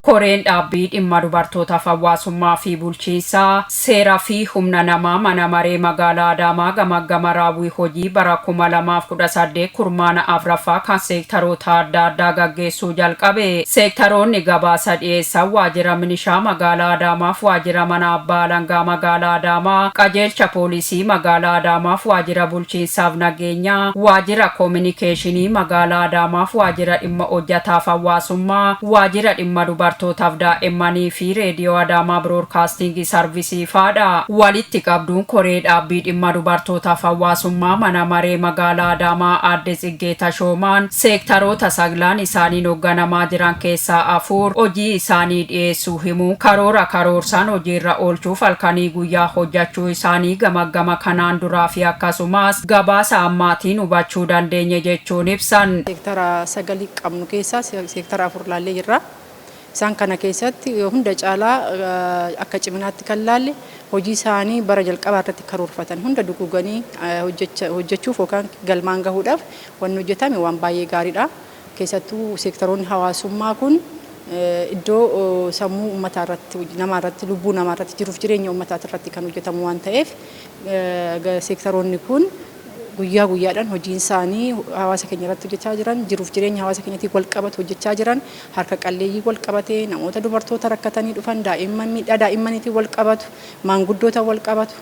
Koreen dhaabbii dhimma dubartootaaf hawaasummaa fi bulchiinsaa seeraa fi humna namaa mana maree magaalaa Adaamaa gamaggama raawwii hojii bara 2018 kurmaana afraffaa kan seektaroota adda addaa gaggeessuu jalqabe. Seektaroonni gabaasa dhiyeessan waajjira minishaa magaalaa Adaamaaf waajjira mana abbaa alangaa magaalaa Adaamaa, qajeelcha poolisii magaalaa Adaamaaf waajjira bulchiinsaaf nageenyaa, waajjira koominikeeshinii magaalaa Adaamaaf waajjira dhimma hojjetaaf hawaasummaa, waajjira dhimma dubartootaaf daa'immanii fi reediyoo Adaamaa Biroodkaastingii Sarvisii faadha. Walitti qabduun koree dhaabbii dhimma dubartootaaf hawaasummaa mana maree magaalaa Adaamaa aadde Tsiggee Tashoomaan seektaroota saglaan isaaniin hoogganamaa jiran keessaa afur hojii isaanii dhiyeessuu himuun karoora karoorsaan hojiirra oolchuuf halkanii guyyaa hojjechuu isaanii gamaggama kanaan duraa fi akkasumas gabaasa ammaatiin hubachuu dandeenye jechuun ibsan. Seektara sagalii qabnu keessaa seektara afur laallee jirra. Isaan kana keessatti hunda caalaa akka ciminaatti kan laalle hojii isaanii bara jalqabaa irratti karoorfatan hunda duguuganii hojjechuuf yookaan galmaan gahuudhaaf wanni hojjetame waan baay'ee gaariidha. Keessattuu seektaroonni hawaasummaa kun iddoo sammuu uummataa irratti, namaa irratti, lubbuu namaa irratti, jiruuf jireenya uummataa irratti kan hojjetamu waan ta'eef, seektaroonni kun guyyaa guyyaadhaan hojiin isaanii hawaasa keenya irratti hojjechaa jiran, jiruuf jireenya hawaasa keenyaatiin wal qabatu hojjechaa jiran, harka qalleeyyii wal qabatee, namoota dubartoota rakkatanii dhufan, daa'imman, miidhaa daa'immaniitiin wal qabatu, maanguddoota wal qabatu,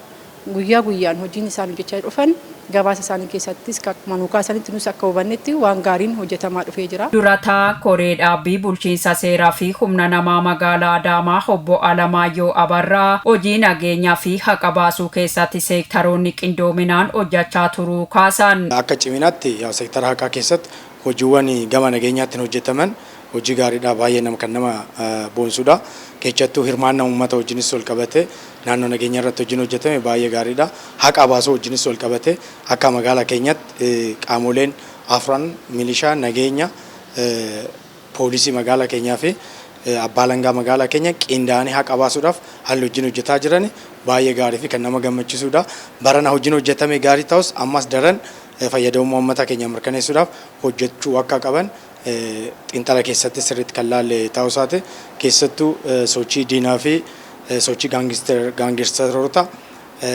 guyyaa guyyaan hojiin isaan hojjechaa dhufan gabaasa isaanii keessattis akkuma nu kaasanitti nus akka hubannetti waan gaariin hojjetamaa dhufee jira. Durataa koree dhaabbii bulchiinsa seeraa fi humna namaa magaalaa Adaamaa obbo Alamaayyoo Abarraa hojii nageenyaa fi haqa baasuu keessatti seektaroonni qindoominaan hojjechaa turuu kaasan. Akka ciminaatti seektara haqaa keessatti hojiiwwan gama nageenyaatiin hojjetaman hojii gaariidha, baay'ee nama kan nama boonsudha. Keessattuu hirmaannaa uummata wajjinis wal qabate naannoo nageenya irratti hojiin hojjetame baay'ee gaariidha. Haqa baasuu wajjinis wal qabate akka magaalaa keenyatti qaamoleen afran, milishaa, nageenya, poolisii magaalaa keenyaa fi abbaa alangaa magaalaa keenya, qindaa'anii haqa baasuudhaaf haalli hojiin hojjetaa jiran baay'ee gaarii fi kan nama gammachiisudha. Barana hojiin hojjetame gaarii ta'us, ammas daran fayyadamummaa uummata keenya mirkaneessuudhaaf hojjechuu akka qaban xiinxala keessatti sirriitti kan laalle ta'uu isaati. Keessattuu sochii diinaa fi sochii gaangistaroota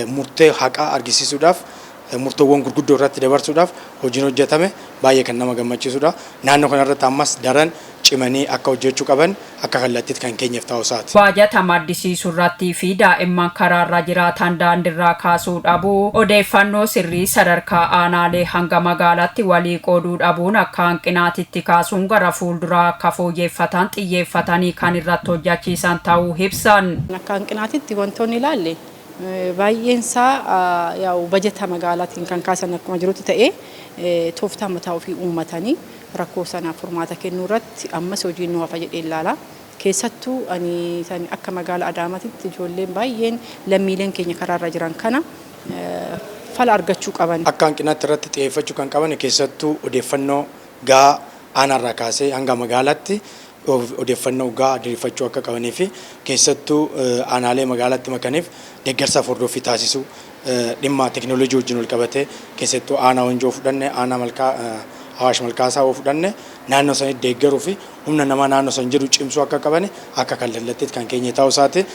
murtee haqaa argisiisuudhaaf, murtoowwan gurguddoo irratti dabarsuudhaaf hojiin hojjetame baay'ee kan nama gammachiisudha. Naannoo kanarratti ammas daran cimanii akka hojjechuu qaban akka kallattiitti kan keenyeef ta'uu isaati. Baajata maddisiisuu irrattii fi daa'imman karaarra jiraatan daandiirraa kaasuu dhabuu, odeeffannoo sirrii sadarkaa aanaalee hanga magaalaatti walii qooduu dhabuun akka hanqinaatitti kaasuun gara fuulduraa akka fooyyeffatan xiyyeeffatanii kan irratti hojjechiisan ta'uu ibsan. Akka hanqinaatitti wantoonni ilaalle baay'een isaa yaa'u bajata magaalaatiin kan kaasan akkuma jirutti ta'ee, tooftaa mataa ofii uummatanii rakkoo sanaaf furmaata kennuu irratti ammas hojiin nu hafa jedhee ilaala. Keessattuu ani akka magaalaa Adaamaatitti ijoolleen baay'een, lammiileen keenya karaarra jiran kana fala argachuu qaban. Akka hanqinaatti irratti xiyyeeffachuu kan qaban keessattuu odeeffannoo gahaa aanaarraa kaasee hanga magaalaatti odeeffannoo gahaa diriirfachuu akka qabanii fi keessattuu aanaalee magaalaatti makaniif deeggarsaaf hordoffii taasisuu, dhimma teekinooloojii wajjin wal qabatee keessattuu aanaa Wanjoo fudhanne, aanaa Malkaa Awaash Malkaasaa yoo fudhanne, naannoo sanitti deeggaruu fi humna namaa naannoo san jiru cimsuu akka qaban akka kallattiitti kan keenya ta'uu isaati.